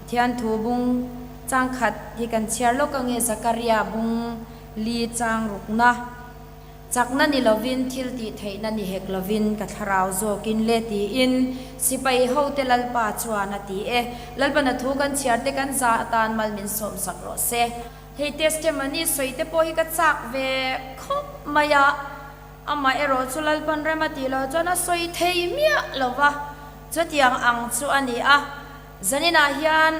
Pathian thu bung chang khat hi kan chhiar lawk ange Zakaria bung li chang rukna. Chakna ni lovin thil tih theihna ni hek lovin ka thlarau zawkin le tiin sipai hote Lalpa chuan a ti e. Lalpana thu kan chhiar te kan za atan mal min sawmsak rawh se. Hei testimony sawi te pawh hi ka chak ve khawp mai a, amah erawh chu Lalpan rem a tih loh chuan a sawi thei miah lo va, chutiang ang chu a ni a. Zaninah hian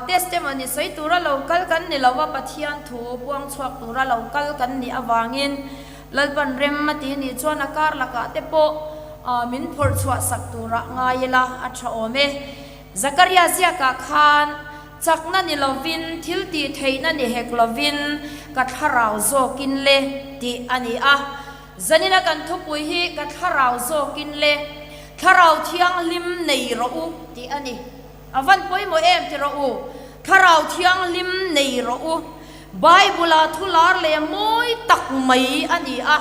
testimony sawi tura lo kal kan ni lo va, Pathian thu puang chhuak tura lo kal kan nih avangin Lalpan rem a tih nih chuan a kar lakah te pawh min phawrh chhuah sak turah ngai ila a tha awm e. Zakaria ziakah khan Chakna ni lovin, thil tih theihna ni hek lovin, ka thlarau zawkin le tih a ni a. Zanina kan thupui hi ka thlarau zawkin le, thlarau thianghlim nei rawh u tih a ni. A van pawimawh em ti rawh u, thlarau thianghlim nei rawh u. Bible-a thu lar leh mawi tak mai a ni a.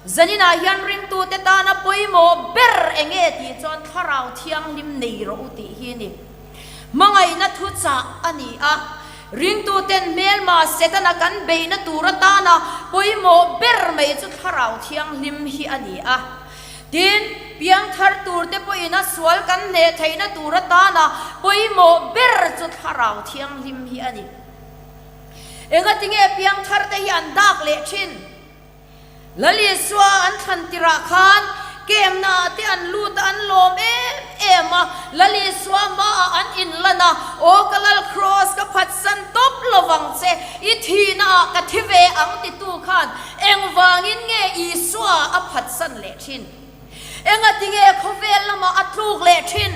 Zaninah hian ringtute tana pawimawh ber enge tih chuan thlarau thianghlim nei rawh u tih hi a ni. Hmangaihna thuchah a ni a, ringtuten hmelma Setana kan beihna tur atana pawimawh ber mai chu Thlarau Thianghlim hi a ni a. Tin, piangthar turte pawhin a sual kan hneh theihna tur atana pawimawh ber chu Thlarau Thianghlim hi a ni. Engatinge piangtharte hi an dak leh thin? Lal Isua an thlan tirah khan kemnaah te an lut a, an lawm em em a. Lal Isua hmaah an inlan a, Aw ka Lal Kraws, ka phatsan tawp lovang che, i thihnaah ka thi ve ang titu khan engvangin nge Isua a phatsan leh thin? Engatinge khawvel lamah a tluk leh thin?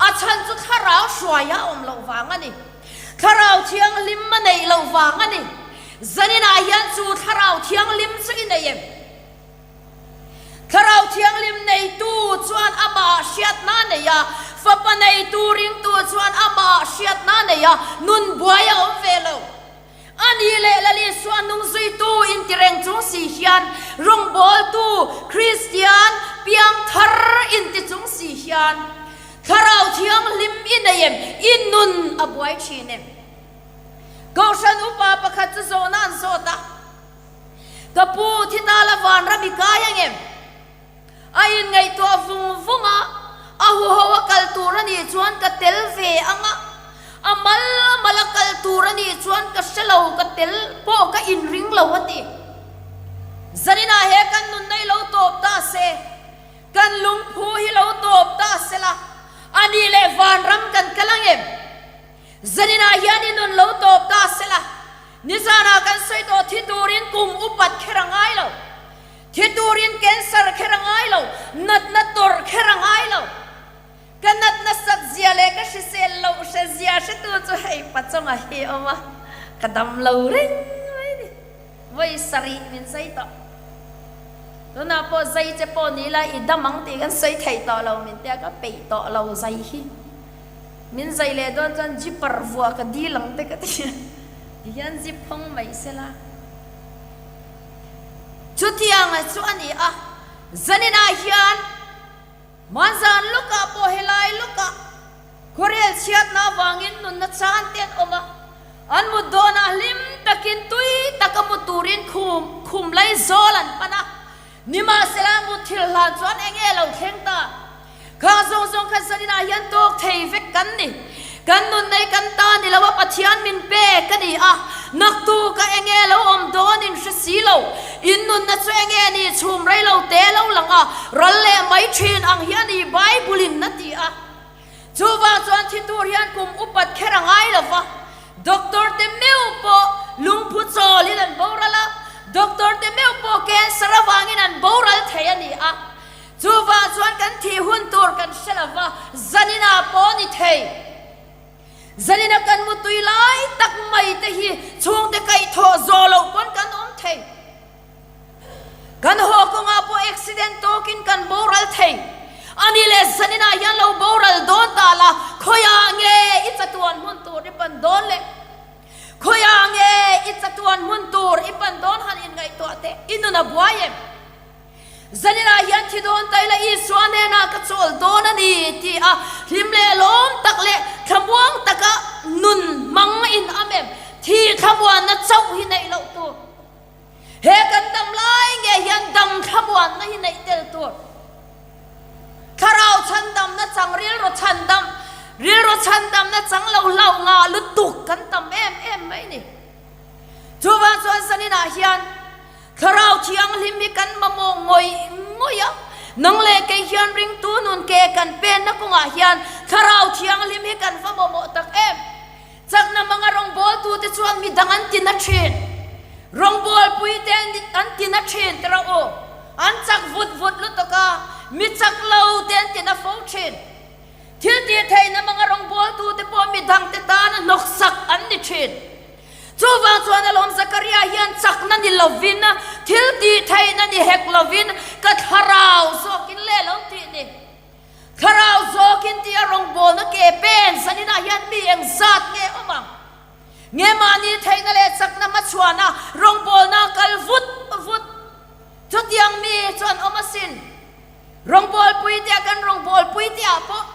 A chhan chu thlarau hruaia a awm loh vang a ni. Thlarau Thianghlim a neih loh vang a ni. Zaninah hian chu Thlarau Thianghlim chu i nei em? Thlarau Thianghlim neitu chuan amah hriatna a nei a, Fapa neitu ringtu chuan amah hriatna a nei a, nun buai a awm ve lo. A ni leh Lal Isua nung zuitu intireng chung si hian, rawngbawltu Kristian piangthar inti chung si hian, Thlarau Thianghlim i nei em? I nun a buai thin em? Kohhran upa pakhat chu zawhna an zawt a, Ka pu, thi ta la vanram i kai ang em? A inngaihtuah vung vung a, a huho a kal tur a nih chuan ka tel ve ang a, a mal a mal a kal tur a nih chuan ka hre lo, ka tel pawh ka inring lo a ti. Zaninah he kan nunna i lo tawp ta se. Kan lungphu hi lo tawp ta sela, a nih leh vanram kan kal ang em? Zaninah hian i nun lo tawp ta sela, nizanah kan sawi tawh thi turin kum upat kher a ngai lo, thi turin cancer kher a ngai lo, natna tawrh kher a ngai lo. Ka natna sat zia leh ka hrisel loh hre zia hretu chu hei pachawngah hi a awm a, ka dam lo reng mai ni. Vawi sarih min zai tawh. Tunah pawh zai che pawh ni la i dam ang tih kan sawi theih tawh lo min tia ka peih tawh lo zai hi. Min zai leh dawn chuan zipper vuah ka dil ang te ka ti a, ti hian zip hawng mai sela. Chutiang chu a ni a, zaninah hian Hmanzan lawkah pawh helai lawkah khuarel chhiatna avangin nunna chan te an awm a, an mut dawnah hlim takin tui taka mu turin khum khum lai zawl an pan a, nimahsela mutthil hlan chuan eng nge lo thleng ta? Khang zawng zawng kha zaninah hian tawk thei vek kan ni. Kan nun nei kan ta ni lo a, Pathian min pek a ni a, naktuk a enge lo awm dawn in hre si lo, in nunna chu enge ni chhum rei lo te lo lang a, ral leh mai thin ang hi a ni Bible in a ti a. Chuvang chuan thi tur hian kum upat kher a ngai lo va, doctor te meuh pawh lungphu chawl in an boral a, doctor te meuh pawh cancer avangin an boral thei a ni a. Chuvang chuan kan thih hun tur kan hre lo va, zaninah pawh ni thei. Zanina kan mutui lai tak mai te hi chhungte kaihthawh zawh loh pawn kan awm thei. Kan haw kawngah pawh accident tawkin kan boral thei. A ni leh zaninah hian lo boral dawn ta la, khawiah nge i chatuan hmun tur i pan dawn le? Khawiah nge i chatuan hmun tur i pan dawn han inngaihtuah teh, i nun a buai em? Zaninah hian thi dawn ta ila Isua hnenah ka chawl dawn a ni, ti a hlim leh lawm tak leh thlamuang taka nun hmang in am em? Thi thlamuanna chauh hi neih loh tur. He kan dam lai nge hian dam thlamuanna hi neih tel tur. Thlarau chhandamna chang rilru chhandam, rilru chhandamna chang lo hlauh ngah lutuk kan tam em em mai ni. Chuvang chuan zaninah hian Thlarau Thianghlim hi kan mamawh ngawih ngawih a, nang leh kei hian ringtu nun ke kan penna kawngah hian Thlarau Thianghlim hi kan va mamawh tak em? Chakna hmanga rawngbawltute chuan mi dang an tina thin. Rawngbawlpuite an tina thin ti rawh u. An chak vut vut lutuk a, mi chak lo te an tina fo thin. Thil tih theihna hmanga rawngbawltute pawh mi dangte tana hnawksak an ni thin. Chuvang chuan alawm Zakaria hian chakna ni lovin, thil tih theihna ni hek lovin ka thlarau zawkin leh lo tih ni. Thlarau zawkin tih a rawngbawlna ke pen zaninah hian mi eng zat nge awm ang? Nge mahni theihna leh chakna hmachhuana rawngbawlna kal vut vut? Chutiang mi chuan awm asin. Rawngbawlpuite kan rawngbawlpuite ah pawh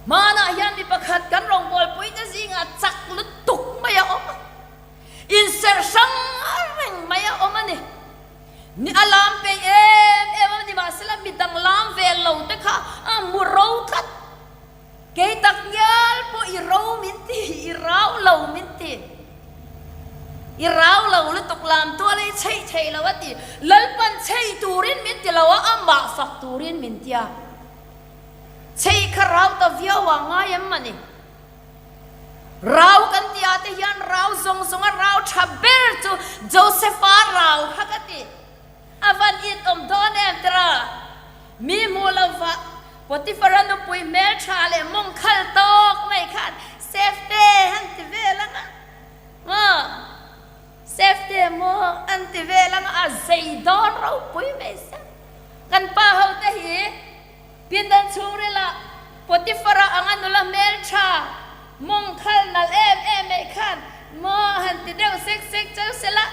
Hmanah hian mi pakhat kan rawngbawlpuite zingah chak lutuk mai a awm a, inserh hrang reng mai a awm a ni. Ni a lam peih em em a ni, mahsela mi dang lam ve lo te kha a hmu ro tlat. Kei tak ngial pawh i ro min ti, i rau lo min ti. I rau lo lutuk lam tual i chheih thei lo a ti. Lalpan chheih turin min ti lo a, amah fak turin min ti a. Chei kha rau ta viau ah ngai em a ni. Rau kan tih ah te hian rau zawng zawng a rau tha ber chu Josepha rau kha ka ti. A van it awm dawn em tira? Mi hmuh lo vah Potiphara nupui hmel tha leh mawng khal tawk mai khan Safete han ti vel ang a. Maw? Safete maw an ti vel ang a, a zei dawn ropui mai sia. Kan pa ho te hi pindan chhungrilah Potiphara anga nula hmeltha mawng khal nalh em em mai khan maw han ti deuh sek sek cheu sela,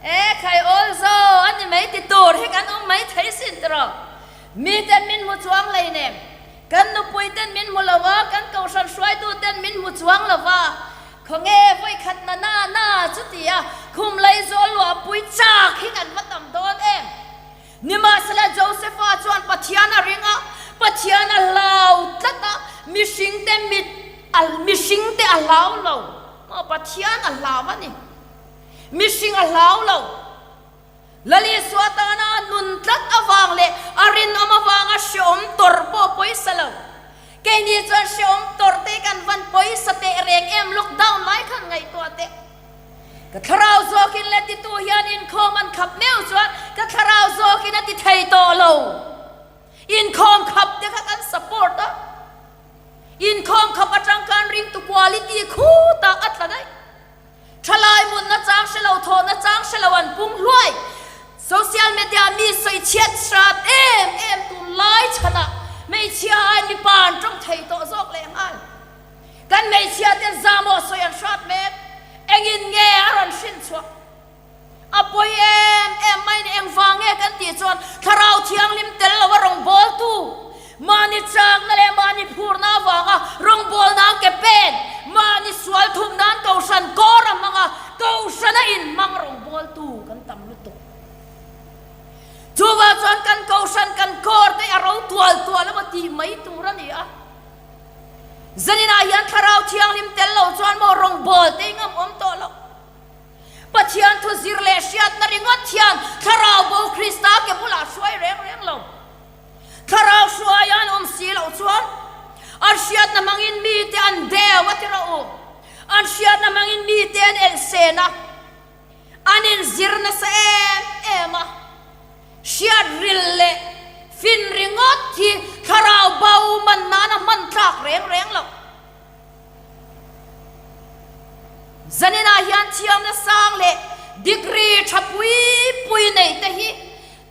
E khai awl zo a ni mai ti tur hi kan awm mai thei sin tiraw? Mi ten min hmu chuang hleinem, kan nupui ten min hmu lo a, kan kohhran hruaitu ten min hmu chuang lo va, khawnge vawikhat na na na chutia khum laizawl luahpui chak hi kan va tam dawn em? Nimahsela Josepha chuan Pathian a ring a, Pathian a hlau tlat a, mihringte mit a mihringte a hlau lo, maw Pathian a hlau a ni. Mihring a hlau lo. Lal Isua tana a nun tlat avang leh a rinawm avanga hreawm tawrh pawh pawisa lo. Keini chuan hreawm tawrh te kan van pawisa teh reng em lockdown lai khan ngaihtuah teh. Ka thlarau zawkin le titu hian inkhawm an khap meuh chuan ka thlarau zawkin a ti thei tawh lo. Inkhawm khap te kha kan support a. Inkhawm khap atang khan ringtu quality khutah a tla daih. Thalai mutna chang hre lo, thawhna chang hre lo an pung hluai. Social media mi sawi chhiat hrat em em tunlai chhanah hmeichhia ai mipa an tawng thei tawh zawk lehnghal. Kan hmeichhia ten zahmawh sawi an hrat mek. Engin nge a rawn hrin chhuah? A pawi em em mai ni engvang nge kan tih chuan Thlarau Thianghlim tel lo a rawngbawltu, mahni chakna leh mahni phurna avanga rawngbawlna ke pen, mahni sual thum nan Kohhran kawr a hmang a, Kohhran a inhmang rawngbawltu kan tam lutuk. Chuvang chuan kan Kohhran kan kawr te a ro tual tual emaw tih mai tur a ni a. Zaninah hian Thlarau Thianghlim tel lo chuan maw rawngbawl te i ngam awm tawh lo. Pathian thu zir leh hriatna ringawt hian Thlarau bo Krista ke bulah hruai reng reng lo. Thlarau hruaia an awm si loh chuan an hriatna hmangin mite an deu a ti rawh u. An hriatna hmangin mite an elhsen a, an inzir nasa em em a. Hriat ril leh fin ringawt hi Thlarau bo man nana hman tlak reng reng lo. Zaninah hian thiamna sang leh degree tha pui pui neih te hi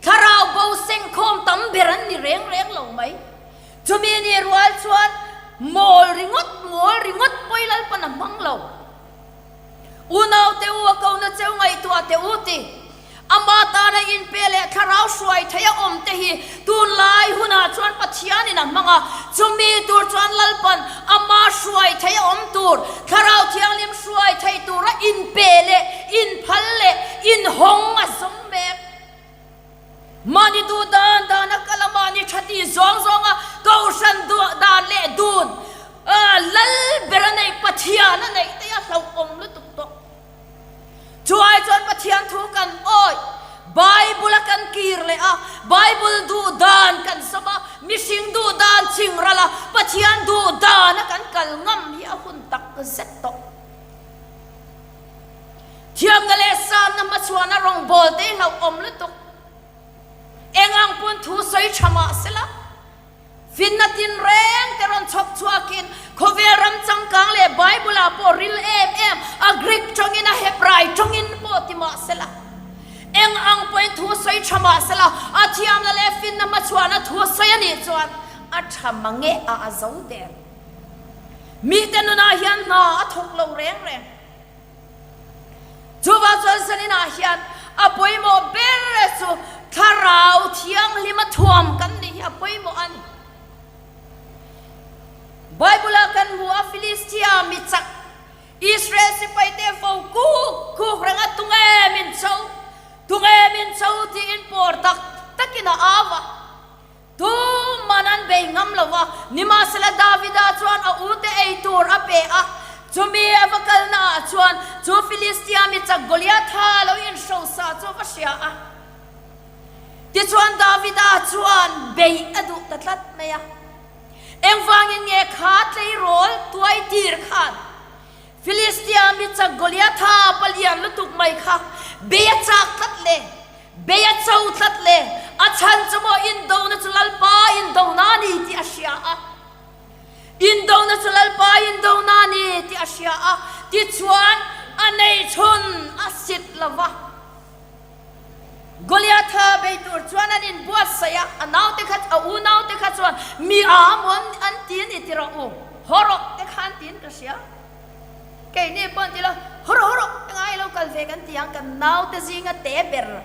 thlarau bo sengkhawm tam ber an ni reng reng lo mai. Chumi ni rual chuan mawl ringawt mawl ringawt pawi Lalpan a hmang lo. Unaute u a kona cheu ngaihtuah teh u ti. Ama tana inpe leh thlarau hruai theih a awm te hi tunlai hunah chuan Pathianin a hmang a. Chumi tur chuan Lalpan ama hruai thei a awm tur, Thlarau Thianghlim hruai thei tura inpe leh inphal leh inhawng a zawng mek. Mahni duh dan dan a kal a, mahni tha tih zawng zawng a kohhran duh dan leh dun lal ber a neih, Pathian a neih te a hlauhawm lutuk tawh. Chu ai chuan Pathian thu kan awih, Bible a kan kir leh a, Bible duh dan kan zawm a, mihring duh dan ching ral a, Pathian duh dan a kan kal ngam hi a hun tak zet tawh. Thiamna leh sanna hmachhuahna rawngbawl te hi hlauhawm lutuk. Eng ang pawn thu sawi tha mah sela, finna tinreng te rawn chhawp chhuakin khawvel ram changkang leh Bible-ah pawh ril em em a Greek tawngin a Hebrai tawngin pawh ti mah sela, eng ang pawhin thu sawi tha mah sela, a thiamna leh finna hmachhuahna thu sawi a nih chuan a tha mange a a zo der. Mite nunah hian hna a thawk lo reng reng. Chuvang chuan zaninah hian a pawimawh ber chu Thlarau Thianghlima thuam kan nih hi a pawimawh a ni. Bible-ah kan hmu a, Filistia mi chak Israel sipaite fo kuk kuk reng a, Tunge min cho? Tunge min cho? tiin pawr tak takin a au a. Tuman an bei ngam lo va, nimahsela Davida chuan a ute ei tur a pe a. Chumi a va kalnaah chuan chu Filistia mi chak Goliatha lo inhrosa chu a va hria a. Tichuan Davida chuan beih a duh ta tlat mai a. Engvangin nge kha tleirawl tuai tir khan Filistia mi chak Goliatha palian lutuk mai kha bei a chak tlat le? Bei a cho tlat le, a chhan chu maw indona chu Lalpa indona a ni tih a hria a. Indona chu Lalpa indona a ni tih a hria a, tichuan a neichhun a sit lo va. Goliatha bei tur chuan an inbuatsaih a, a naute kha, a unaute kha chuan mi a maw an ti a ni ti rawh u, haw rawh te kha an tiin ka hria. Keini pawh an ti lo, Haw rawh, haw rawh, engai lo kal ve kan ti ang, kan naute zinga te ber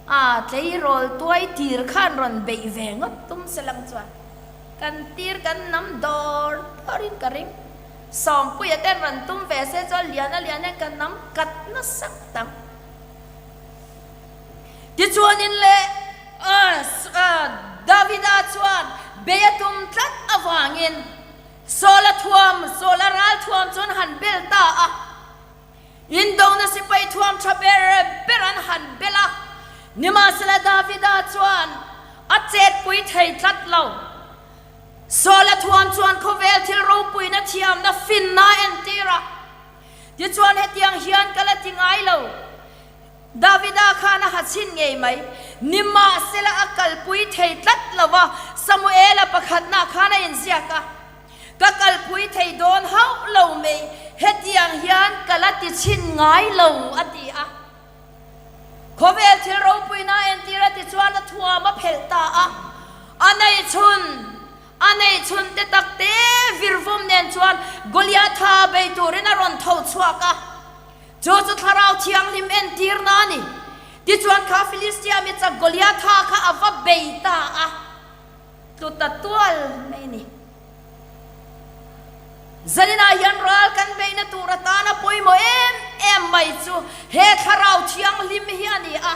a tleirawl tuai tir khan rawn beih ve ngawt tum se lang chuan kan tir kan nam dawr dawrin ka ring. Sawmpuia ten rawn tum ve se chuan liana lian hian kan nam kat nasa ngawt ang. Tichuanin le Davida chuan bei a tum tlat avangin, Saula thuam, Saula ral thuam chu an han bel ta a. Indona sipai thuam tha ber ber an han bel a. Nimahsela Davida chuan a chetpui thei tlat lo. Saula thuam chuan khawvel thil ropuina thiamna finna a entir a. Tichuan hetiang hian ka la ti ngai lo. Davida khan a ha chhin ngei mai. Nimahsela a kalpui thei tlat lo va, Samuela pakhatna khan a inziak a, Ka kalpui thei dawn hauh lo mai, hetiang hian ka la ti chhin ngai lo, a ti a. Khawvel thil ropuina entir a ti chuan a thuam a phelh ta a, a neichhun, a neichhun te takte virvum nen chuan Goliatha bei turin a rawn tho chhuak a. Chu chu Thlarau Thianghlim entirna a ni. Tichuan kha Filistia mi chak Goliatha kha a va bei ta a, tlu ta tual mai a ni. Zaninah hian ral kan beihna tur atana pawimawh em em mai chu he Thlarau Thianghlim hi a ni a.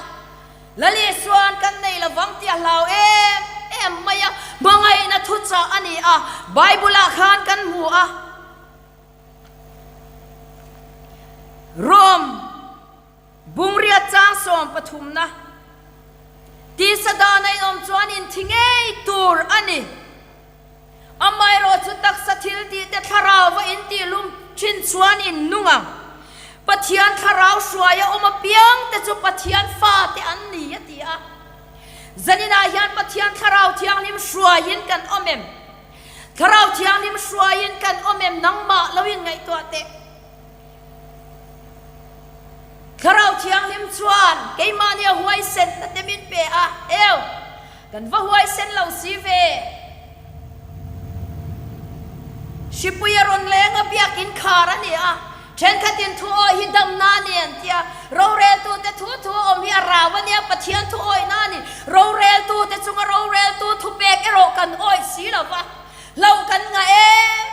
Lal Isuan kan nei lovang tih a hlau em em mai a, hmangaihna thuchah a ni a, Bible-ah khan kan hmu a. Rom bungriat chang sawm pathumna tisa dana in awm chuan in thi ngei tur a ni. Amaherawh chu taksa thil tih te thlarau va in tih lum thin chuan in nung ang. Pathian thlarau hruai a awm apiang te chu Pathian fate an ni a ti a. Zaninah hian Pathian thlarau thianghlim hruaiin kan awm em? Thlarau Thianghlim hruaiin kan awm em nangmah lo in ngaihtuah teh. Thlarau Thianghlim chuan keimahni a huaisenna te min pe a, eu, kan va huaisen lo si ve. Hripui a rawn leng a, biakin khar a ni a, thenkhatin thu awih hi damna a ni an ti a, roreltute thu thu a awm hi a rau a nia, Pathian thu awihna a ni, roreltute chunga roreltu thupek erawh kan awih si lo va. Hlauh kan ngah em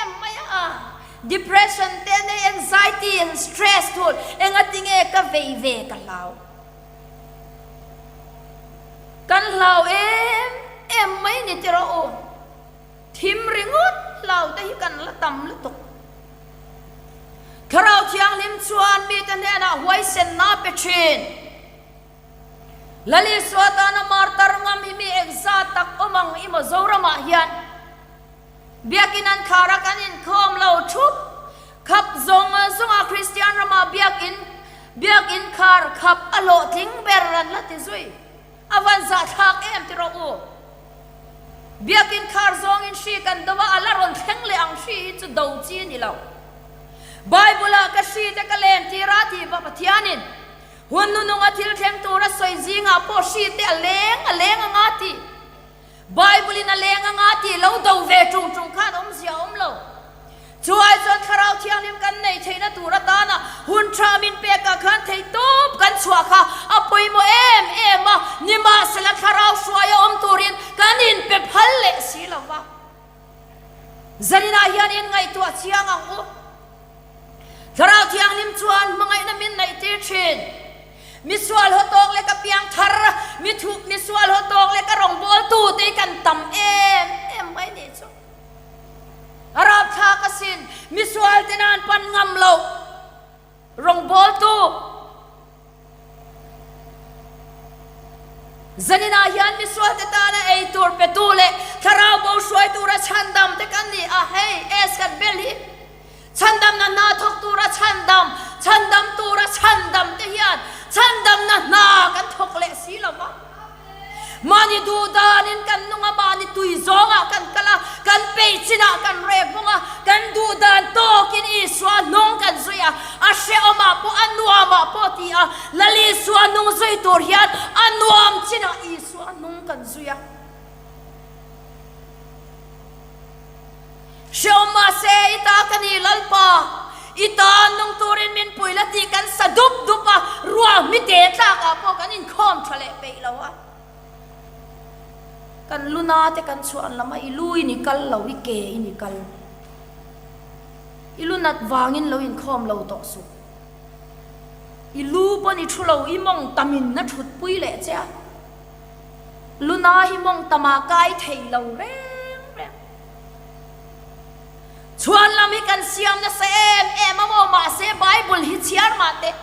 em mai a, depression te a nei, anxiety and stress thul engatinge ka vei ve ka hlau. Kan hlau em em mai ni ti rawh u. Thim ringawt hlau te hi kan la tam lutuk. Thlarau Thianghlim chuan mite hnenah huaisenna a pe thin. Lal Isua tana martar ngam hi mi engzat tak awm ang i maw Zoramah hian Biakin an khar a kan inkhawm lo thup khap zawng zawnga Kristian ramah Biakin Biakin khar khap a hlawhtling ber an la ti zui. A van zahthlak em ti rawh u. Biakin khar zawngin hri kan do a, a la rawn thleng leh ang hri hi chu do chi a ni lo. Bible-ah ka hri te ka len tir a tih va Pathianin hun nununga thil thleng tura sawi zingah pawh hri te a leng a leng anga tih Bible-in a leng anga tih lo do ve ṭung ṭung khan awmzia a awm lo. Chu ai chuan Thlarau Thianghlim kan neih theihna tur atana hun ṭha min pekah khan theihtawp kan chhuah kha a pawimawh em em a, nimahsela Thlarau hruaia awm turin kan inpe phal leh si lo va. Zaninah hian inngaihtuah chiang ang u. Thlarau Thianghlim chuan hmangaihna min neihtir thin. Mi sual haw tawk leh ka piang thar, mi thup mi sual haw tawk leh ka rawngbawltu te hi kan tam em em mai nih chu. A rapthlak asin, mi sual te nan pan ngam lo rawngbawltu. Zaninah hian misualte tana ei tur petu leh thlarau bo hruai tura chhandam te kan ni a, hei S kan bel hi chhandamna hna thawk tura chhandam, chhandam tura chhandam te hian chhandamna hna kan thawk leh si lo va. Mahni duh danin kan nung a, mahni tui zawngah kan kal a, kan peih chinah kan rek bawk a, kan duh dan tawkin Isua hnung kan zui a, a hrehawmah pawh a nuamah pawh ti a, Lal Isua hnung zui tur hian a nuam chinah Isua hnung kan zui a. Hrehawm mahse i ta ka ni Lalpa, i tan nung turin min pui la tih kan sa dup dup a, ruah hmite tlakah pawh kan inkhawm tha leh peih lo a. Kan luna te kan chhuah lam a, i lu in i kal lo, i ke in i kal. I lu nat vangin lo inkhawm lo tawh suh. I lu pawn i thu lo, i mawng tamin a thutpui leh che a. Luna hi mawng tamah kai thei lo reng reng. Chhuan lam hi kan siam nasa em em a maw? Mahse Bible hi chhiar mah teh.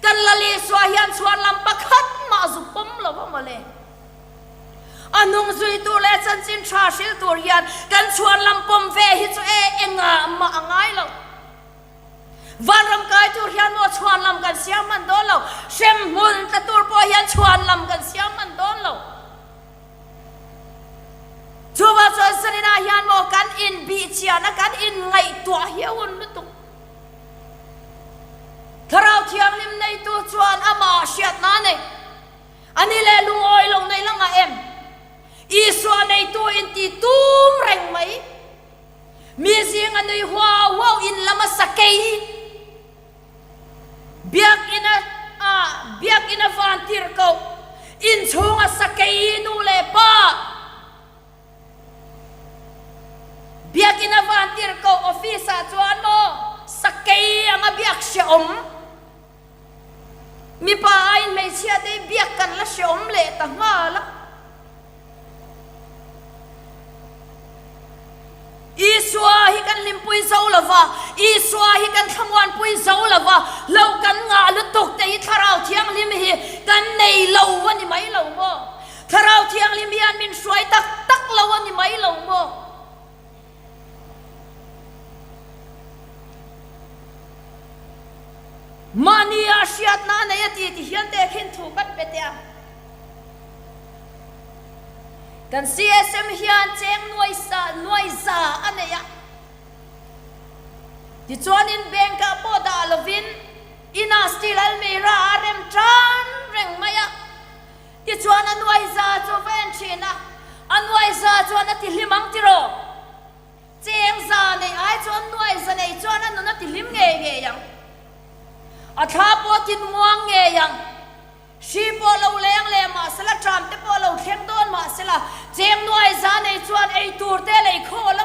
Kan Lal Isua hian chhuan lam pakhat mah zu pawm lo a maw le? A hnung zui tur leh chanchin tha hril tur hian kan chhuan lam pawm ve hi chu e engah mah a ngai lo. Vanram kai tur hian maw chhuan lam kan siam hman dawn lo. Hremhmun tla tur pawh hian chhuan lam kan siam hman dawn lo. Chuvang chuan Zaninah hian maw kan inbihchian a, kan inngaihtuah hi a hun lutuk. Thlarau Thianghlim neitu chuan amah hriatna a nei. A ni leh lungawi lo nei la ngah em? Isua neitu inti tum reng mai. Mi zinga nui huau huau in lama sakei. Biakinn a ah biakinn a van tir ko. Innchung a sakei nu le pa. Biakinn a van tir ko office ah chuan maw sakei anga biak hreawm. Mipa aiin hmeichhia te hi biak kan la hreawm leh ta nghal a. Isua hi kan hlimpui zo lo va, Isua hi kan thlamuanpui zo lo va, lo kan ngah lutuk te hi Thlarau Thianghlim hi kan nei lo a ni mai lo maw? Thlarau Thianghlim hian min hruai tak tak lo a ni mai lo maw? Mahnia hriatna a nei a ti ti hian tehkhin thu kan pe teh a. Kan CSM hian cheng nuai sa nuai za a nei a. Tichuanin bank-ah pawh dah lovin inah steel almirah a rem tan reng mai a. Tichuan a nuai za chu va en thin a, a nuai za chuan a ti hlim ang tiraw? Cheng za nei ai chuan nuai za nei chuan a nun a ti hlim ngei ngei ang. A thla pawh a tin muang ngei ang. Hri pawh lo leng leh mahsela, tram te pawh lo thleng dawn mahsela, cheng nuai za nei chuan ei tur te lei khawl a.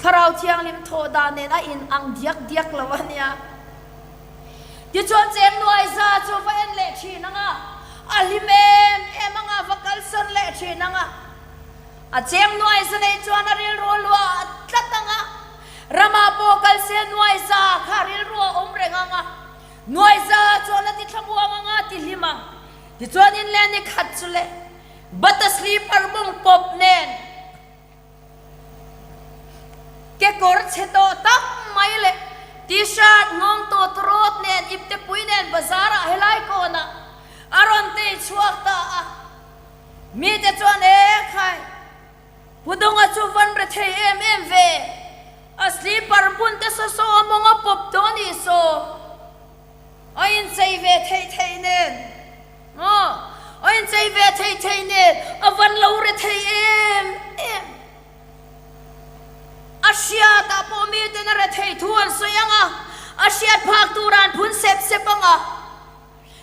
Thlarau Thianghlim thawh dan nen a in ang diak diak lo a nia. Tichuan cheng nuai za chu va en leh thin ang a, a hlim em em ang a, va kalsawn leh thin ang a. A cheng nuai za nei chuan a rilru luah tlat ang a, ramah pawh kal se nuai za kha rilru a awm reng ang a, nuai za chuan a ti thlamuang ang a, ti hlim ang. Tichuan in leh ni khat chu le bata sleeper mawng pawp nen Kekawr chhe tawh tak mai leh T-shirt nghawng tawt rawt nen iptepui nen bazar ah helai kawnah a rawn tei chhuak ta a. Mite chuan e khai, Pu Donga chu van re thei em em ve, a slipper bun te saw saw a mawng a pawp tawh a nih saw. A inchei ve theih theih nen maw? A inchei ve theih theih nen a van lo re thei em em. A hriatah pawh miten a re thei thu an sawi ang a, a hriat phak tura an phun sep sep ang a.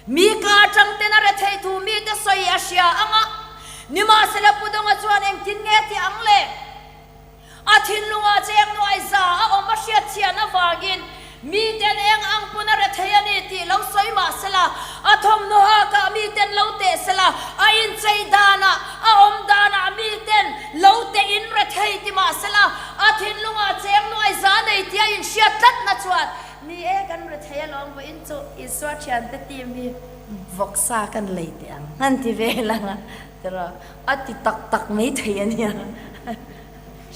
Mi ka atang ten a re thei thu mite sawi a hria ang a. Nimahsela Pu Donga chuan engtin nge ti ang le? A thinlungah cheng nuai za a awm a hriat chhian avangin miten eng ang pawn a rethei a ni tih lo sawi mah sela, a thawmhnaw hakah miten lo teh sela, a inchei danah, a awm danah miten lo teh in rethei ti mah sela, a thinlungah cheng nuai za nei tih a inhriat tlatna chuan, Ni e, kan rethei alawm vawiin chu Isua thiante team hi vawksa kan lei teh ang an ti vel ang a, tiraw? A ti tak tak mai thei a nia.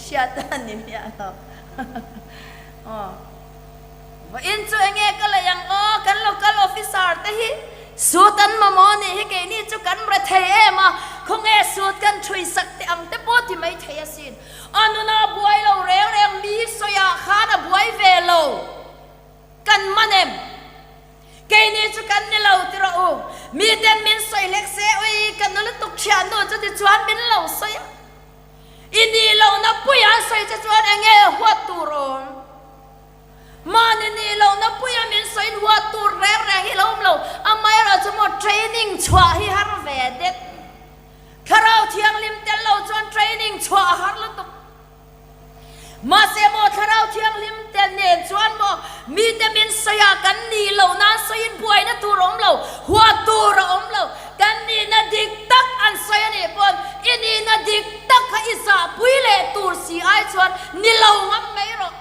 Hriat a ni miah lo. Aw. Vawiin chu enge ka lei ang aw, kan local officer te hi suit an mamawh a nih hi, keini chu kan re thei em a, khawnge suit kan thui sak teh ang te pawh ti mai thei asin. A nuna buai lo reng reng mi sawiah khan a buai ve lo. Kan man em? Keini chu kan ni lo ti rawh u. Miten min sawi hlek se, ui ka nu lutuk thiannu chu tichuan min lo sawi a. I nih lohna puia an sawi che chuan enge huat tur awm? Mahni nih lohna puia min sawiin huat tur reng reng hi lo awm lo. Amaherawh chu maw training chhuah hi har ve det. Thlarau Thianghlim tel lo chuan training chhuah a har lutuk. Mahse maw Thlarau Thianghlim te nen chuan maw mite min sawi a, kan nih loh nan sawiin buaina tur a awm lo, huat tur a awm lo. Kan nihna dik tak an sawi a nih pawn i nihna dik tak kha i zahpui leh tur si ai chuan ni lo ngam mai rawh.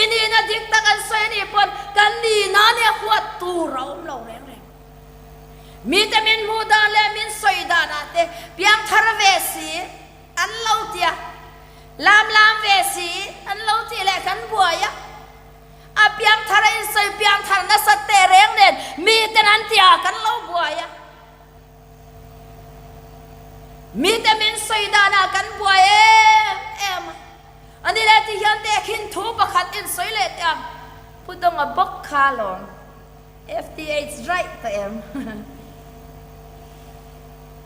I nihna dik tak an sawi a nih pawn kan nihna nia huat tur a awm lo reng reng. Mite min hmuh dan leh min sawi danah te piangthar ve si. An lo ti a, lam lam ve si an lo tih leh kan buai a. A piangthar a insawi piangthar nasat teh reng nen miten an ti a kan lo buai a. Mite min sawi danah kan buai em em a. Ani leh ti hian tehkhin thu pakhat insawi leh teh ang. Pu Donga bawk kha alawm. FTH raih ta em?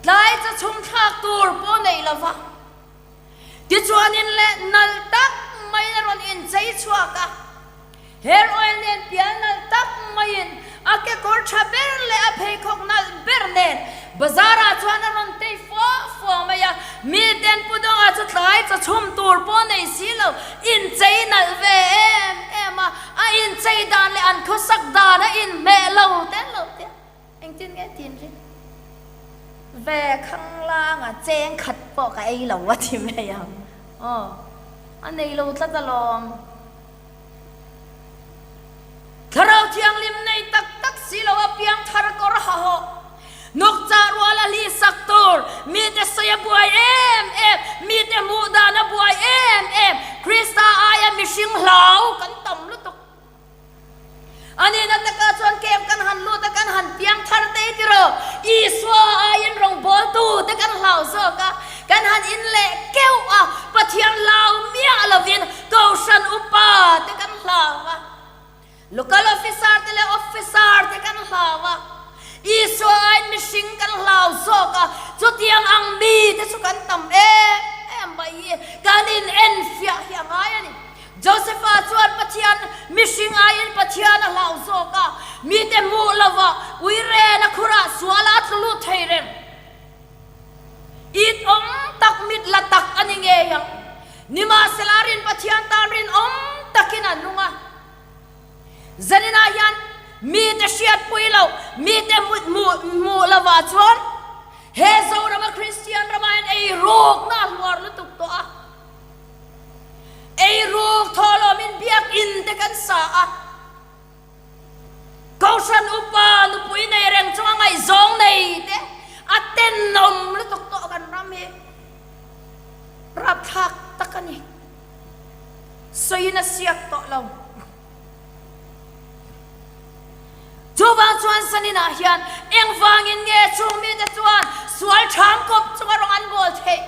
Tlai cha chhung thlak tur pawh nei lo va, tichuanin leh nalh tak maiin a rawn inchei chhuak a. Hair oil nen pial nalh tak maiin a kekawr tha ber leh a pheikhawk nalh ber nen bazar ah chuan a rawn tei fua fua mai a. Miten Pu Donga chu tlai chaw chhum tur pawh nei si lo, inchei nalh ve em em a. A inchei dan leh an khawsak dan a inhmeh lo tel lo tia engtin nge tin ring ve khanglang a cheng khat pawh ka ei lo a ti mai ang aw a nei lo tlat alawm. Thlarau Thianghlim nei tak tak si lo a piangthar kawr hahawh Nukchah rual a hli sak tur mite sawi a buai em em, mite hmuh dan a buai em em, Krista aia mihring hlau kan tam lutuk. A nihna takah chuan kem kan han lut a, kan han piang thar te i tiraw, Isua aiin rawngbawltu te kan hlau zawk a, kan han in leh keuh a, Pathian hlau miah lovin Kohhran upa te kan hlau a. Local officer te leh officer te kan hlau a, Isua aiin mihring kan hlau zawk a, chutiang ang mi te chu kan tam em em mai hi kan in enfiah hi a ngai a ni. Josepha chuan Pathian mihring aiin Pathian a hlau zawk a, mite hmuh lova uiren a khurah sual a tlu lut thei reng. It awm tak mit la tak a ni ngei ang. Nimahsela rin. Pathian tan rinawm takin a nung a. Zaninah hian mite hriatpui loh, mite hmuh lovah chuan he Zorama Kristian ramah hian eirukna a hluar lutuk tawh a. Eiruk thawhlawmin biakinn te kan sa a. Kohhran upa nupui nei reng chunga ngaihzawng nei te a tenawm lutuk tawh kan ram hi rapthlak tak a ni. Sawiin a siak tawh lo. Chuvang chuan Saninah hian engvangin nge chung mite chuan sual ṭham kawp chunga rawng an bawl theih?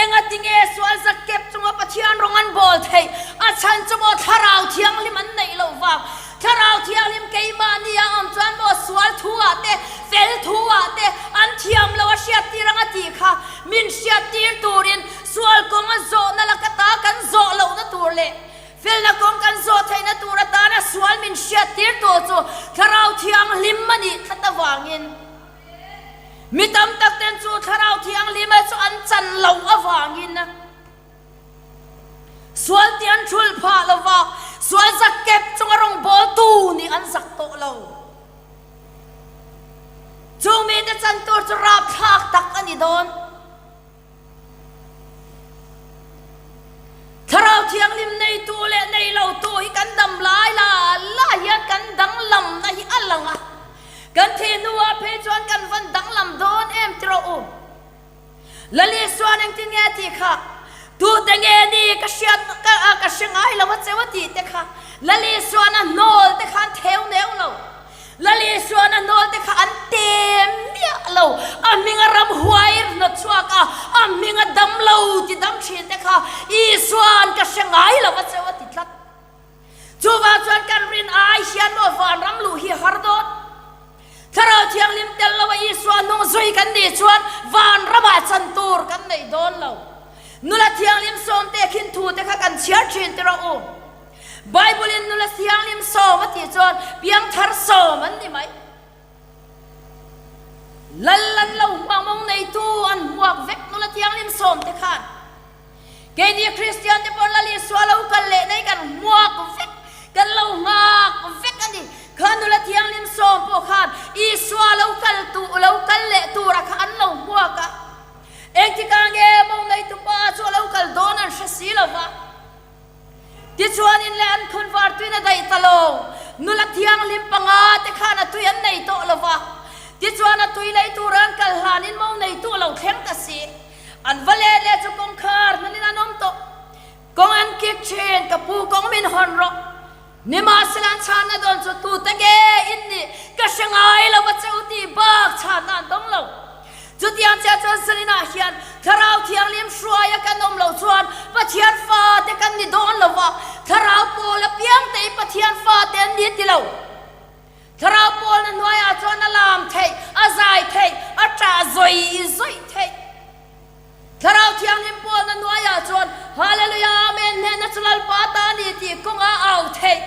Engati nge sual zakkep chunga Pathian rawng an bawl theih? A chhan chu maw Thlarau Thianghlim an neih loh vang. Thlarau Thianghlim keimahni a awm chuan maw sual thu ah te, fel thu ah te an thiam lo a hriattir ang a tih kha min hriattir turin sual kawng a zawhna laka ta kan zawh lohna tur leh felna kawng kan zawh theihna tur atana sual min hriattir tur chu Thlarau Thianghlim a nih tlat avangin Mi tam tak ten chu Thlarau Thianghlima chu an chan loh avangin sual tih an thulh phah lo va, sual zak kep chunga rawngbawltu nih an zak tawh lo. Chung mite chan tur chu rapthlak tak a ni dawn. Thlarau Thianghlim neitu leh nei lotu hi kan dam lai la la hian kan danglamna hi a lang a, kan thih hnuah phei chuan kan van danglam dawn em ti rawh u. Lal Isuan engtin nge a tih kha? Tute nge ni ka hriat ka ka hre ngai lo a cheu a tih te kha Lal Isuan a hnawl te khan theu neu lo. Lal Isuan a hnawl te kha an tem miah lo. A hminga ramhuai hnawt chhuak a, a hminga dam lo ti dam thin te kha Isuan ka hre ngai lo a cheu a ti tlat. Chuvang chuan kan rin ai hian maw vanram luh hi har dawn. Thlarau Thianghlim tel lo a Isua hnung zui kan nih chuan vanramah chan tur kan nei dawn lo. Nula Thianghlim sawmte khin thu te kha kan chhiar thin tiraw u. Bible-in nula thianghlim sawm a tih chuan piangthar sawm an ni mai. Lal an lo hmuak mawng neitu an hmuak vek nula thianghlim sawm te khan. Keini Kristian te pawh Lal Isua lo kal leh nei kan hmuak vek, kan lo nghak vek a ni. Kha nula thianghlim sawm pawh khan Isua lo kal tu, lo kal leh tura kha an lo hmuak a. Engtikah nge mawng neitu pa chu a lo kal dawn an hre si lo va. Tichuan in leh an khunvar tuin a daih ta lo. Nula thianghlim panga te khan a tui an nei tawh lo va. Tichuan a tui lei tura an kal hlanin mo neitu a lo thleng ta si. An va let leh chu kawngkhar hmunin an awm tawh. Kawng an kik thin, ka pu kawng min hawn rawh. Nimahsela an chhanna dawn chu tute nge in nih ka hre ngai lo va che u tih bak chhanna an dawng lo. Chutiang chiah chuan Salinah hian Thlarau Thianghlim hruaia kan awm loh chuan Pathian fate kan ni dawn lo va, Thlarau pawl apiang te hi Pathian fate an ni ti lo. Thlarau pawlna hnuaiah chuan a lam theih, a zai theih, a ṭah zawih zawih theih. Thlarau Thianghlim pawlna hnuaiah chuan Hallelujah Amen hnehna chu Lalpa ta a ni tih kawngah a au theih.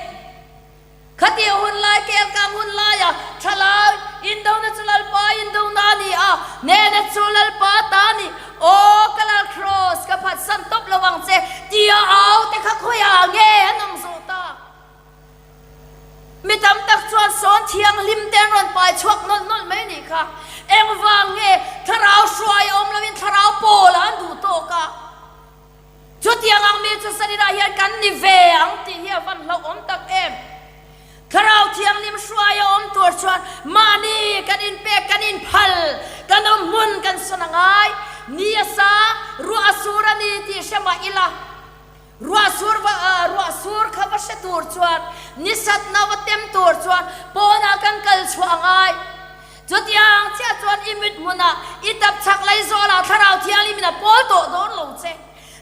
Khatih hun lai kelkang hun laia thalai indona chu Lalpa indona a ni a, hnehna chu Lalpa ta a ni. Aw ka Lal Kraws, ka phatsan tawp lo ang che tia au te kha khawiah nge an awm zawh ta? Mi tam tak chuan sawn thianghlim te an rawn pai chhuak nawlh nawlh mai nih kha. Engvang nge thlarau hruai a awm loin thlarau pawl ah an duh tawk a? Chutiang ang mi chu Saninah hian kan ni ve ang tih hi a van hlauhawm tak em? Thlarau thianghlim hruai a awm tur chuan mahni kan inpek kan inphal, kan awm hmun kan sawn a ngai. Ni a sa, ruah a sur a ni tih hre mah ila, Ruah sur va ruah sur kha va hre tur chuan ni satna va tem tur chuan pawnah kan kal chhuah a ngai. Chutiang chiah chuan i mit hmunah i tap chak lei zawlah Thlarau Thianghlimin a pawl tawh dawn lo che.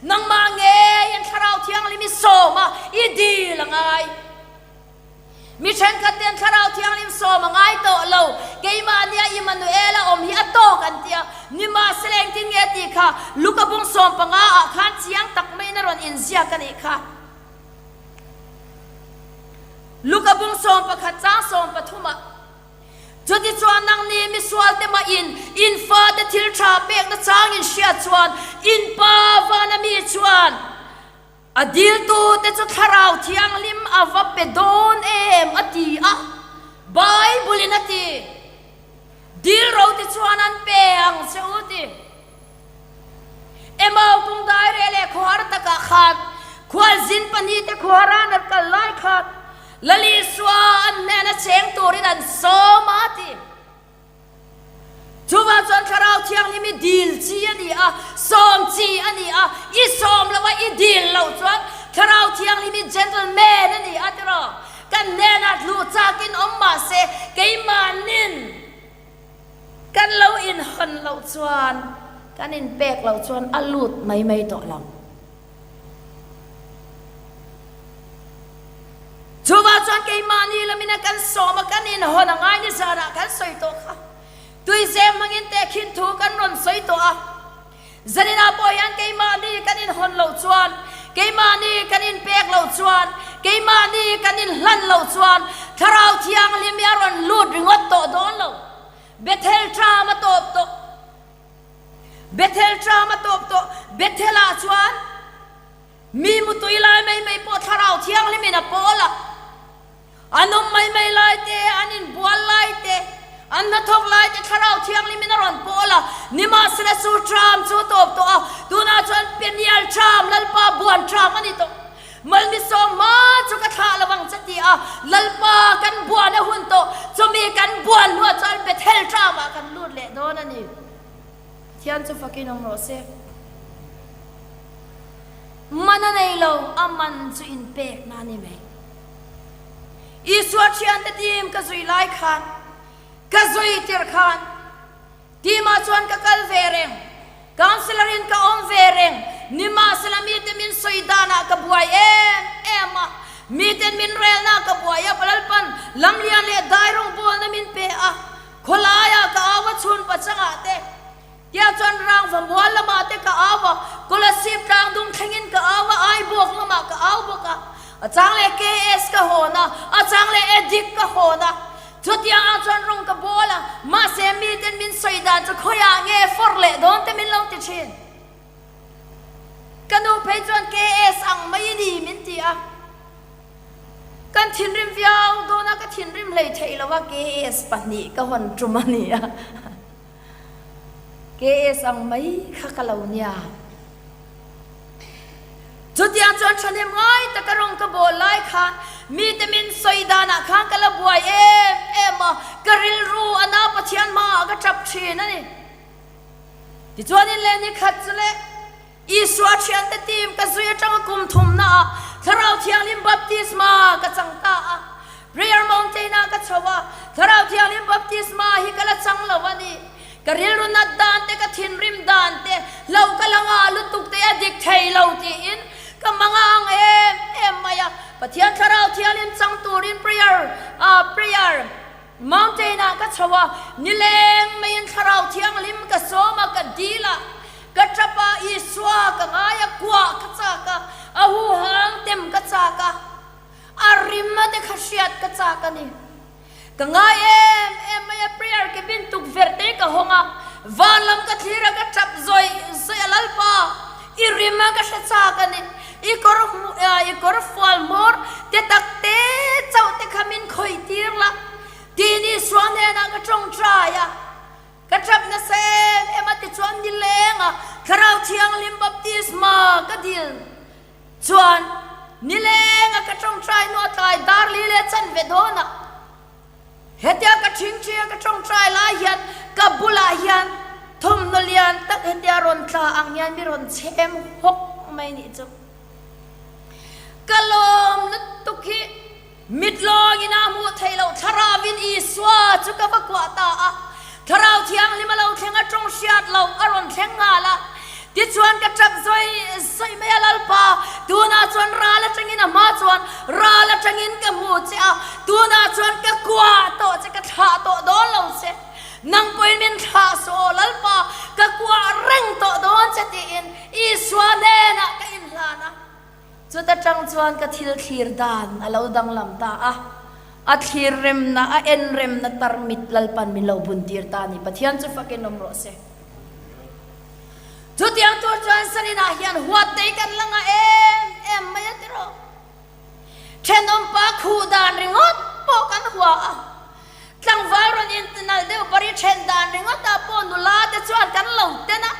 Nangmah ngeiin Thlarau Thianghlim i sawm a, i dil a ngai. Mi thenkhat ten Thlarau Thianghlim sawm a ngai tawh lo, keimah nia Immanuel a awm hi a tawk an ti a, nimahsela engtin nge tih kha Luka bung 15 ah khan chiang tak maiin a rawn inziak a nih kha. Luka bung 11 chang 13 ah, Chutichuan nangni misualte mahin in fate thil tha pekna changin hriat chuan in Pa vana mi chuan. A diltute chu Thlarau Thianghlim a va pe dawn em a ti a, Bible-in a ti. Dil ro te chuan an pe ang che u ti. Emau kung daireh leh khuahar takah khan khualzin pahnihte khuaharan an kal lai khan Lal Isua an hnena cheng turin an sawm a ti. Chuvang chuan Thlarau Thianghlim i dil chi a ni a, sawm chi a ni a, i sawm lo a i dil loh chuan Thlarau Thianghlim i gentleman a ni a tiraw? Kan hnenah hluh chakin awm mah se keimahnin kan lo inhawn loh chuan kan inpek loh chuan a lut mai mai tawh lo. Chuvah chuan keimahni lamina kan sawm a, kan inhawn a ngai ni zanah kan sawi tawh kha. Tuizem hmangin tehkhin thu kan rawn sawi tawh a. Zaninah pawh hian keimahni kan inhawn loh chuan, keimahni kan inpek loh chuan, keimahni kan inhlan loh chuan Thlarau Thianghlim hi a rawn lut ringawt tawh dawn lo. Bethel tram a tawp tawh. Bethel tram a tawp tawh. Bethel-ah chuan mi mutui lai mai mai pawh Thlarau Thianghlimin a pawl a. An awm mai mai lai te, an inbual lai te, an hnathawk lai te Thlarau Thianghlimin a rawn pawl a. Nimahsela chu tram chu a tawp tawh a, tunah chuan Peniel tram, Lalpa buan tram a ni tawh. Malmisawm hma chu ka thlah lo ang che ti a, Lalpa kan buan a hun tawh, chumi kan buan hnuah chuan Bethel tramah kan lut leh dawn a ni. Pathian chu fakin awm rawh se. Man a nei lo, a man chu inpekna a ni mai. Isua thiante team ka zui lai khan, ka zui tir khan, Team ah chuan ka kal ve reng, councillor in ka awm ve reng, nimahsela mite min sawi danah ka buai em em a, miten min relna ka buai a, Lalpan lamlian leh dai rawngbawlna min pe a, khawlaiah ka au a chhun pachangah te, tia chuan rangva mual lamah te ka au a, Kolasib tlang dung thlengin ka au a, Aibawk lamah ka au bawk a, a chang leh KS ka hawn a, a chang leh Addict ka hawn a. Chutiang ah chuan rawng ka bawl a, mahse miten min sawi dan chu khawiah nge fawrh leh dawn te min lo ti thin. Ka nu phei chuan KS ang mai i ni min ti a, kan thinrim viau dawn a, ka thinrim hlei theih lo a, KS pahnih ka hawn tum a ni a, KS ang mai kha ka lo nia. Chutiang chuan thahnem ngai taka rawng ka bawl lai khan mite min sawi danah khan ka la buai em em a, ka rilru a na Pathian hmaah ka tap thin a ni. Tichuanin leh ni khat chu leh Isua thiante team ka zui atanga kum thumnaah Thlarau Thianghlim baptisma ka chang ta a, Prayer Mountain-ah ka chho a, Thlarau Thianghlim baptisma hi ka la chang lo a ni. Ka rilru nat dan te, ka thinrim dan te, hlo ka la ngah lutuk te a dik thei lo tiin ka hmang ang em em mai a. Pathian Thlarau Thianghlim chang turin prayer ah prayer mountain ah ka chho a, nileng maiin Thlarau Thianghlim ka sawm a, ka dil a, ka tap a, Isua ka ngai a, kuah ka chak a, a huhang tem ka chak a, a rim a te kha hriat ka chak a ni. Ka ngai em em mai a, prayer cabin tukverh te ka hawng a, van lam ka thlir a, ka tap zawih zawih a, Lalpa, i rim a ka hre chak a ni, i kawr i kawr fual hmawr te tak te chauh te kha min khawih tir la, tiin Isua hnenah ka tawngtai a, ka tap nasa em em a, tichuan nileng a Thlarau Thianghlim baptisma ka dil Chuan, nileng a ka tawngtai hnuah tlai dar li leh chanve dawnah hetia ka thingthi a ka tawngtai lai hian ka bulah hian thawmhnaw lian tak hetia rawn tla ang hian mi rawn chhem hawk mai nih chu. Ka lawm lutuk hi Mit lawngin a hmuh theih loh Thlarauin Isua chu ka va kuah ta a. Thlarau Thianghlim a lo thleng a, tawng hriat loh a rawn thleng nghal a. Tichuan ka tap zawih zawih mai a, Lalpa, tunah chuan ral atangin a hma chuan ral atangin ka hmu che a, tunah chuan ka kuah tawh che, ka thlah tawh dawn lo che. Nang pawhin min thlah suh aw Lalpa, ka kuah reng tawh dawn che tiin Isua hnenah ka inhlan a. Chuta tang chuan ka thil thlir dan a lo danglam ta a, a thlir remna, a en remna tarmit Lalpan min lo bun tir ta a ni. Pathian chu fakin awm rawh se. Chutiang tur chuan Saninah hian huat te hi kan la ngah em em. chuan kan lo ten a,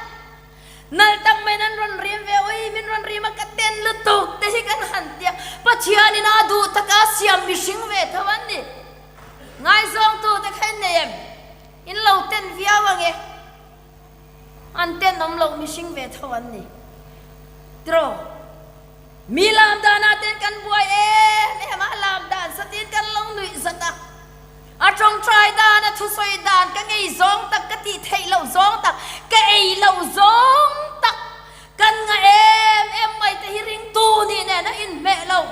nal tak maiin an rawn rim ve, ui min rawn rim a ka ten lutuk te hi kan han tia, Pathianin a duh taka siam mihring ve tho an ni. Ngaizawngtu te kha in nei em? In lo ten viau ang e. An tenawm loh mihring ve tho an ni. Tiraw? Mi lam danah ten kan buai em em a, lam dan satin kan lo nuih zat a. A tawngtai dan, a thusawi dan ka ngei zawng tak, ka tih theih loh zawng tak, ka ei loh zawng tak, kan ngah em em mai te hi ringtu nih nen a inhmeh lo.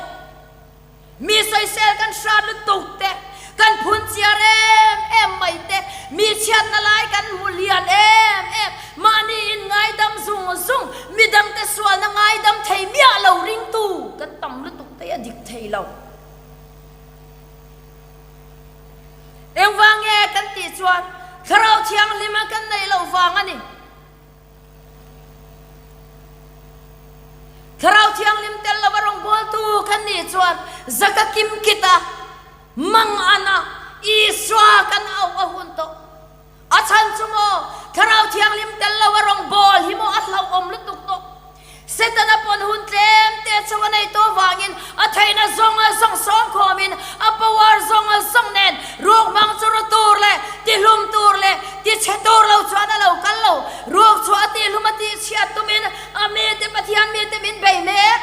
Mi sawisel kan hrat lutuk te, kan phun chiar em em mai te, mi chhiatna lai kan hmu lian em em, mahni in ngaidam zung zung, midangte sualna ngaidam thei miah lo ringtu kan tam lutuk te hi a dik thei lo. Engvang nge kan tih chuan Thlarau Thianghlima kan neih loh vang a ni. Thlarau Thianghlim tel lova rawngbawltu kan nih chuan zaka kim kit a, mang an a, Isua kan auh a hun tawh. A chhan chu maw, Thlarau Thianghlim tel lova rawngbâwl hi maw a hlauhawm lutuk tawh. Setana pawn hun tlem te chu a nei tawh vangin a theihna zawng a zawng sawm khawmin a power zawng a zawng nen ruk hmang chu ru tur leh tihlum tur leh tichhe tur lo chuan a lo kal lo. Ruk chu a tihlum a tihchhiat tumin a mite Pathian mite min bei mek.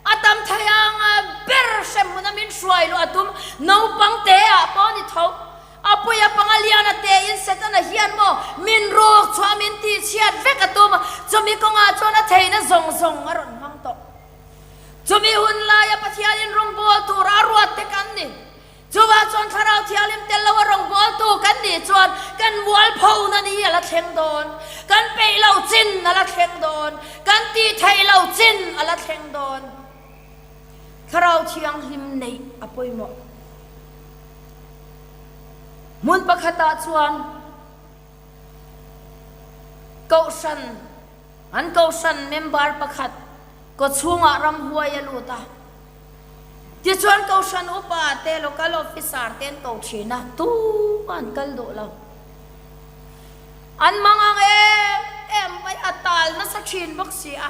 A tam thei ang ber hremhmun a min hruai luh a tum naupang te ah pawh ni tho. A pui a panga lian a te in Setana hian maw min ruk chhuah min tih chhiat vek a tum chumi kawngah chuan a theihna zawng zawng a rawn hmang tawh. Chumi hun laia Pathianin rawngbâwl tura a ruat te kan ni. Chuvang chuan Thlarau Thianghlim tel lo a rawngbâwltu kan nih chuan kan mualphona ni a la thleng dawn, kan peih lo chin a la thleng dawn, kan tih theih lo chin a la thleng dawn. Thlarau Thianghlim neih a pawimawh. Hmun pakhatah chuan Kohhran, an Kohhran member pakhat kawchhungah ramhuai a lut a. Tichuan Kohhran upa te, Local Officer te an ko thin a, tumah an kal duh lo. An mang ang em em mai a, tal nasa thin bawk si a.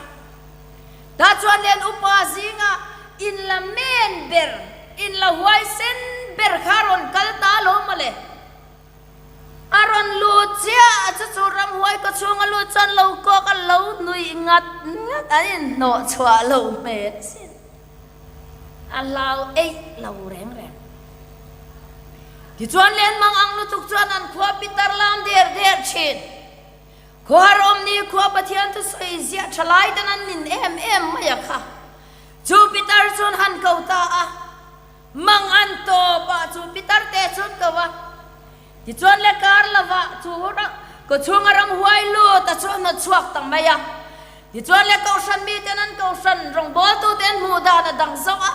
Tah chuan nen upa zinga in la men ber, in la huaisen ber kha a rawn kal ta lo mawle. A rawn lut chiah a, chu chu ramhuai kaw chhunga lut chuan lo kawk a lo nuih ngat ngat an inhnawh chhuah lo hmel sin. A hlau eih lo reng reng. Tichuan lenmang ang lutuk chuan an khua pitar lam der der thin. Khawhar awmni khua Pathian thusawi ziah tha lai ten an nin em em mai a kha. Chu pitar chuan han ko ta a. Mang an tawp ah chu pitar te chuan ko a. Tichuan le kar lovah chu kawchhunga ramhuai lut a chu a hnawt chhuak ta mai a. Tichuan le kohhran miten an kohhran rawngbawltute an hmuh dan a dang zauh a.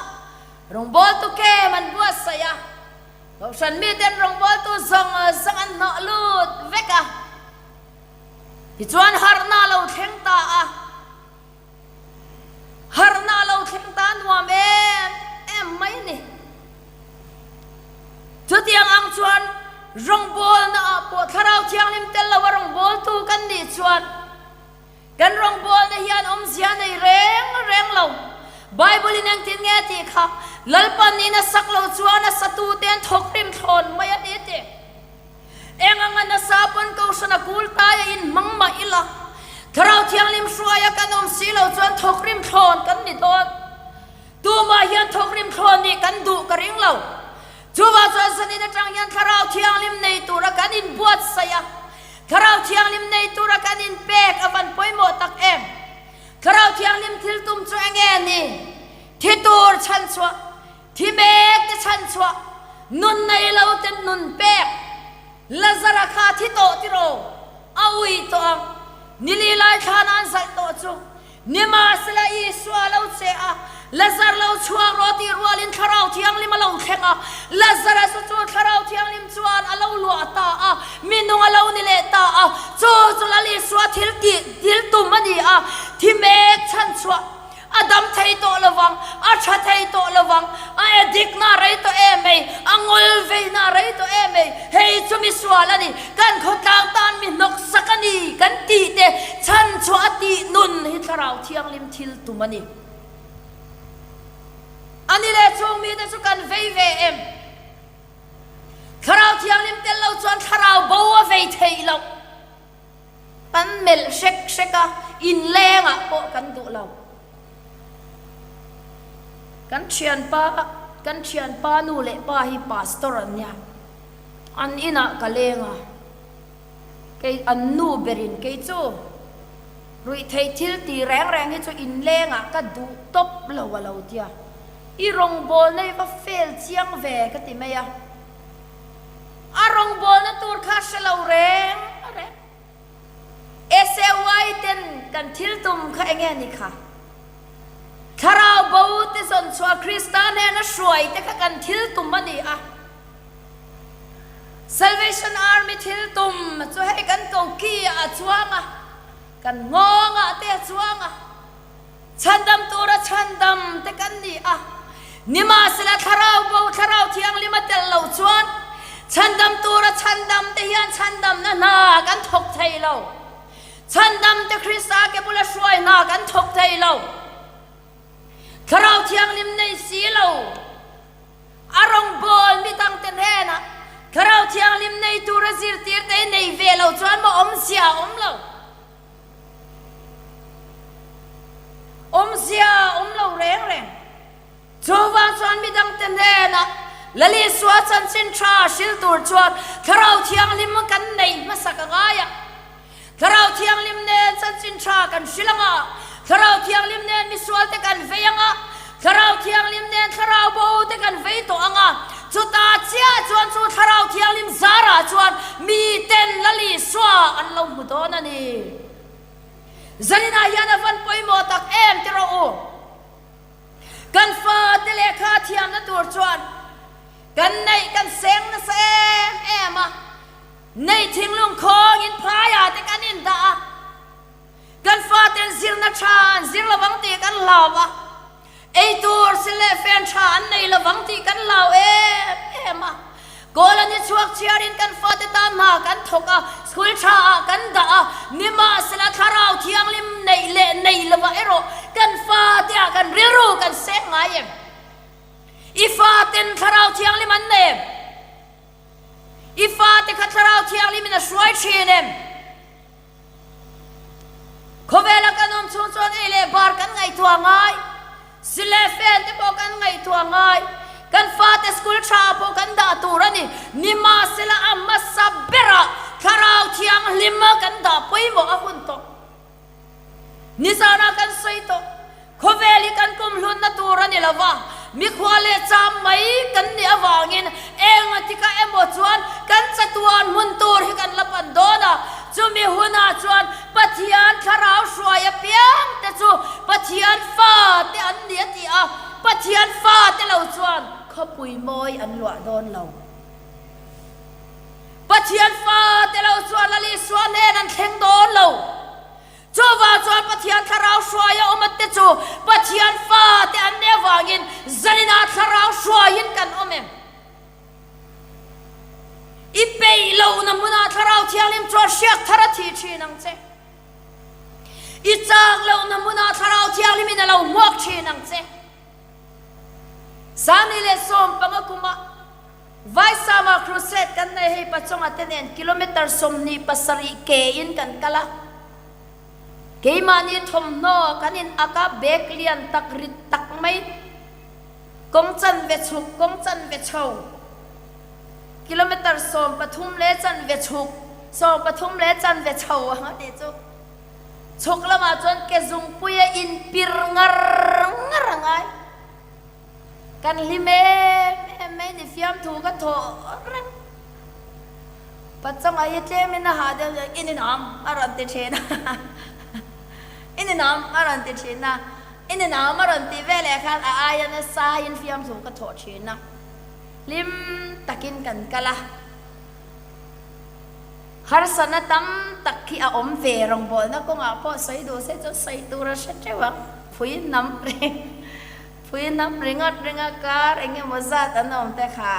Rawngbawltu kem an buatsaih a. Kohhran miten rawngbawltu zawng zawng an hnawh lut vek a. Tichuan harhna a lo thleng ta a. Harhna a lo thleng ta nuam em em mai a ni. Chutiang ang chuan rawngbawlna ah pawh Thlarau Thianghlim tel lo a rawngbawltu kan nih chuan kan rawngbawlna hian awmzia nei reng reng lo. Bible in engtin nge a tih kha, Lalpan in a sak lo chuan a satute an thawk rim thlawn mai a ni a ti. Eng anga nasa pawn Kohhran a kul taia in hmang mah ila, Thlarau Thianghlim hruaia kan awm si lo chuan thawkrim thlawn kan ni dawn. Tumah hian thawkrim thlawn nih kan duh ka ring lo. Chuvah chuan zanin atang hian Thlarau Thianghlim nei tura kan inbuatsaih a, Thlarau Thianghlim nei tura kan inpek a van pawimawh tak em? Thlarau Thianghlim thil tum chu eng nge ni? Thi tur chhanchhuah. Thi mek te chhan chhuah, nun nei lo te nun pek. Lazara kha thi tawh tiraw? A ui tawh ang. Nili lai thlan an zalh tawh chu. Nimahsela Isua a lo che a, Lazar lo chhuak rawh tih rualin Thlarau Thianghlim a lo thleng a. Lazara chu chu Thlarau Thianghlim chuan a lo luah ta a, minung a lo ni leh ta a. Chu chu Lal Isua thil tih, thil tum a ni a, thi mek chhan chhuah. A dam thei tawh lo vang, a tha thei tawh lo vang, a addict na a rei tawh em mai, a ngawl vei na a rei tawh em mai, hei chu mi sual a ni, kan khawtlang tan mi hnawksak a ni kan tih te chhan chhuah a tih nun hi Thlarau Thianghlim thil tum a ni. A ni leh chung mite chu kan vei ve em? Thlarau Thianghlim tel lo chuan thlarau bo a vei theih loh. Kan melh hrek hrek a, inlengah pawh kan duh lo. Kan thianpa, kan thianpa nu leh pa hi pastor an nia, an inah ka leng a, kei an nu berin kei chu ruihtheih thil ti reng reng hi chu inlengah ka duh tawp lo a lo tia, i rawngbawlna hi va fail chiang ve ka ti mai a. A rawngbawlna tur kha hre lo reng reng. SAY ten kan thil tum kha enge ni kha? Thlarau bo te zawn chhuah Krista hnena hruai te kha kan thil tum a ni a. Salvation Army thil tum chu hei kan koki ah a chuang a, kan nghawng ah te a chuang a. Chhandam tura chhandam te kan ni a, nimahsela Thlarau bo Thlarau Thianghlim a tel lo chuan chhandam tura chhandam te hian chhandamna hna kan thawk thei lo. Chhandam te Krista ke bula hruai hna kan thawk thei lo. Thlarau Thianghlim nei si lo a rawngbâwl mi dangte hnênah Thlarau Thianghlim nei tura zirtîrte hi nei ve lo chuan maw awmzia a awm lo. Awmzia awm lo reng reng. Chuvang chuan midangte hnenah Lal Isua chanchin tha hril tur chuan Thlarau Thianghlim kan neih hmasak a ngai a. Thlarau Thianghlim nen chanchin tha kan hril ang a, Thlarau Thianghlim nen misualte kan vei ang a, Thlarau Thianghlim nen Thlarau bo te kan vei tawh ang a, chutah chiah chuan chu Thlarau Thianghlim zarah chuan miten Lal Isua an lo hmu dawn a ni. Zaninah hian a van pawimawh tak em ti rawh u. Kan fate lehkha thiamna tur chuan kan neih kan seng nasa em em a, neih thinglung khawngin phaiah te kan indah a, Kan faten zirna tha an zir lovang tih kan hlau a, ei tur sil leh fen tha an nei lovang tih kan hlau em em a. Kawl an i chhuak chhiarin kan fate tan hna kan thawk a, school tha ah kan dah a, nimahsela thlarau thianghlim neih leh nei lovah erawh kan fate ah kan rilru kan seng ngai em? I faten thlarau thianghlim an nei em? I fate kha thlarau thianghlimin a hruai thin em? Khawvela kan awm chhung chuan ei leh bar kan ngaihtuah ngai, si leh fen te pawh kan ngaihtuah ngai, kan fate school tha ah pawh kan dah tur a ni. Nimahsela a hmasa berah Thlarau Thianghlim kan dah pawimawh a hun tawh. Nizanah kan sawi tawh, khawvel hi kan kumhlunna tur a ni lo va, mikhua leh cham mai kan nih avangin enga tikah emaw chuan kan chatuan hmun tur hi kan la pan dawn a, chumi hunah chuan Pathian thlarau hruai apiang te chu Pathian fate an ni a ti a, Pathian fate lo chuan khawpui mawi an luah dawn lo. Pathian fate lo chuan Lal Isua hnen an thleng dawn lo. Chuvang chuan Pathian thlarau hruaia awm te chu Pathian fate an nih avangin zaninah thlarau hruaiin kan awm em? I peih lohna hmunah Thlarau Thianghlim chuan hriak thar a thih thin ang che. I chak lohna hmunah Thlarau Thianghlimin a lo hmuak thin ang che. Sangni leh 15 kumah Vaisama Crusade kan nei hei Pachonga te nen kilometre 27 ke in kan kal a. Keimahni thawmhnaw kan in ak a, bag lian tak rit tak mai, kawng chanve chhuk, kawng chanve chho, kilometre 13 leh chanve chhuk, 13 leh chanve chho ang a tih chu. Chhuk lamah chuan ke zungpui a inpir ngar ngar a ngai. Kan hlim em em mai ni fiamthu ka thawh reng. Pachanga hi tlemin a hah deuh deuh in inawm a rawn ti thin a, in inawm a rawn ti thin a, in inawm a rawn tih veleh khan a aia nasa in fiamthu ka thawh thin a, hlim takin kan kal a. Harsatna tam tak hi a awm ve rawngbawlna kawngah pawh sawi duh se chuan sawi tur a hre teuh ang. Phui nam ring phui nam ringawt ringa kar eng emaw zat an awm te kha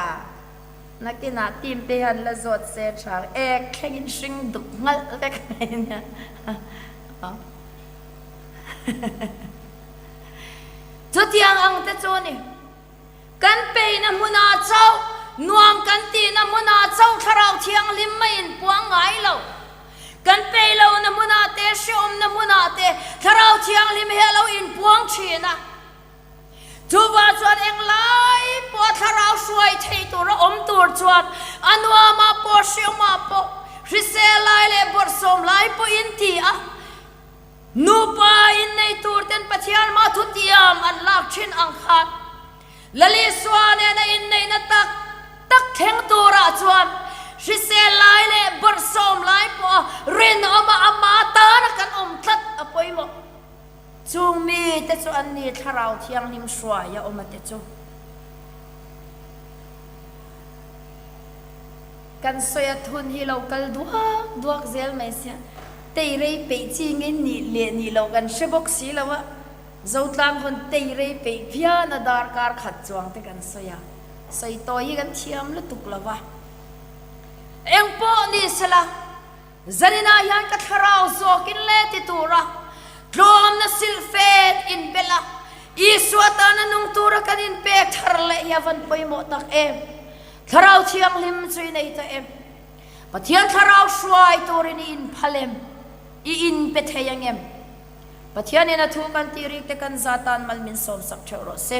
nakinah team te hian la zawt se tha ek thlengin hring duk nghalh vek mai nia. Chutiang ang te chu ni. Kan peihna hmunah chauh, nuam kan tihna hmunah chauh Thlarau Thianghlim mai in puang ngai lo. Kan peih lohna hmunah te, hrehawmna hmunah te Thlarau Thianghlim hi a lo inpuang thin a. Chuvah chuan englai pawha Thlarau hruai thei tura awm tur chuan a nuamah pawh, hrehawmah pawh, hrisel lai leh bawrhsawm lai pawhin ti a. Nupa innei tur ten Pathian hma thutiam an lak thin ang khan Lalisua nena inneihna tak tak thleng turah chuan hrisel lai leh bawrhsawm lai pawha rinawma ama tana kan awm tlat a pawimawh. Chung mite chu an ni Thlarau Thianghlim hruai a awm a te chu. Kan sawi a thun hi lo kal duak duak zel mai sia, tei rei peih chi nge nih leh nih loh kan hre bawk si lo a, Zotlang hawn tei rei peih phian a darkar khat chuang te kan sawi a, sawi tawi hi kan thiam lutuk lo va. Engpawh ni sela. Zaninah hian ka thlarau zawkin le ti tura tlawmna silhfen inbelh a, Isua tana nung tura kan inpek thar leh hi a van pawimawh tak em? Thlarau Thianghlim chu i nei ta em? Pathian thlarau hruai turin i inphal em? I inpe thei ang em? Pathianin a thu kan tih rik te kan za tan mal min sawmsak theuh rawh se.